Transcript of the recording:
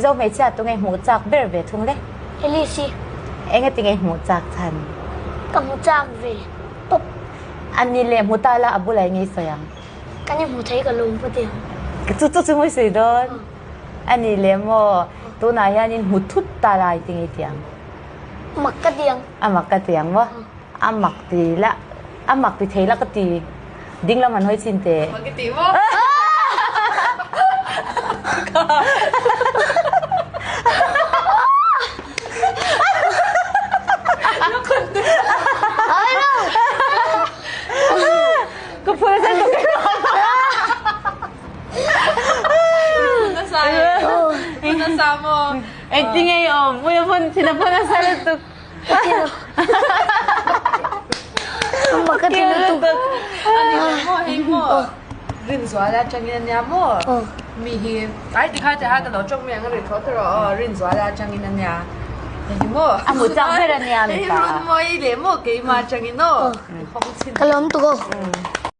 Mizo hmeichhia tunge hmuh chak ber ve thung le? Elise. Enga tinge hmuh chak chhan? Ka hmu chak ve tawp. A ni leh hmu ta la a bulah enge i sawi ang? Kan i hmu thei ka lawm phawt ang. Chu chu chu mawi sawi dawn. A ni leh maw? Tunah hianin hmu thut ta la i tinge i ti ang? Mak ka ti ang. A mak ka ti ang maw? A mak ti la, a mak ti thei la ka ti. Ding lam han hawi chin teh. Mak i ti maw? Ka phul a tuk. Nasa e. Nasa maw? Engtin nge i awm? Ui a phun, thin a phun nasa lutuk. Mak a ti lutuk. Ani le maw hei maw Rinzuala atangin ania maw mi hi ai tikha te ha ka lo tawk mai ang a ri thaw tawh aw Rinzuala atangin ania hei hi maw A hmu chak ber ania mi pa. Hei Runmawi leh maw keimah atangin aw i hawng chhin. Ka lawm tuk aw.